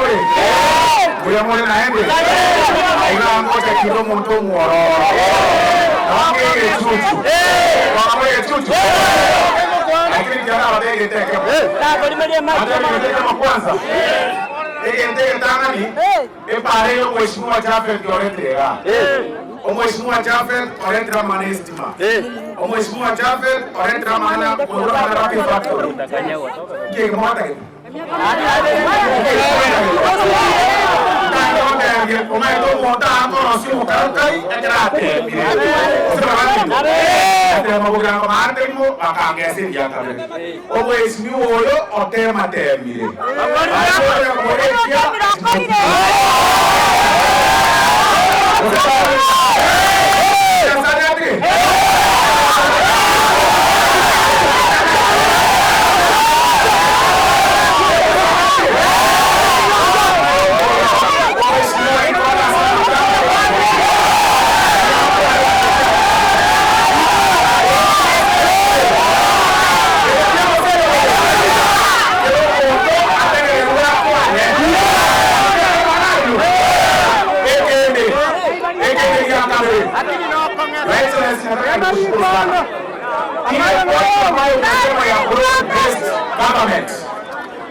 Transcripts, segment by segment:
Muyamore. Muyamore naende. Aiga ngoja kidomo mtomo ororo. Wange chuchu. Wange chuchu. Lakini jana wadege teke. Hata kwanza. Ege tangani. Epare Mheshimiwa Jafet Oretega. Mheshimiwa Jafet Oretega manestima. Mheshimiwa Jafet Oretega mana kutoka na Rapi Factory. Kike mwata kike.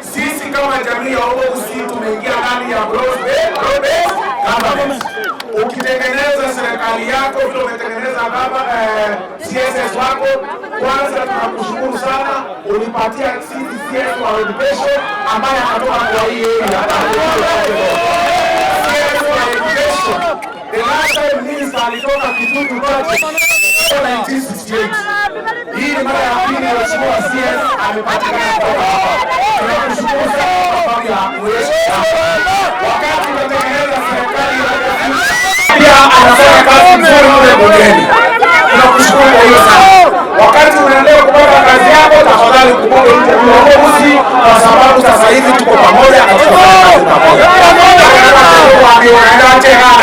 Sisi kama jamii ya Obogusi tumeingia ndani ya broad-based government. Ukitengeneza serikali yako vile umetengeneza baba CSS wako, kwanza tunakushukuru sana, ulipatia sisi CS wa education ambaye anatoka kwa hii area. CS wa education. The last time minister alitoka Kitutu Church 1968. Hii ni mara ya pili Mheshimiwa CS amepatikana kutoka hapa. Tunakushukuru sana kwa sababu ya kuheshimu. Wakati tunatengeneza serikali ya pia anafanya kazi nzuri kule bungeni. Tunakushukuru kwa hiyo sana. Wakati unaendelea kupata kazi yako, tafadhali kumbuke mtu wa Obogusi kwa sababu sasa hivi tuko pamoja na tutafanya kazi pamoja. Unaenda tena.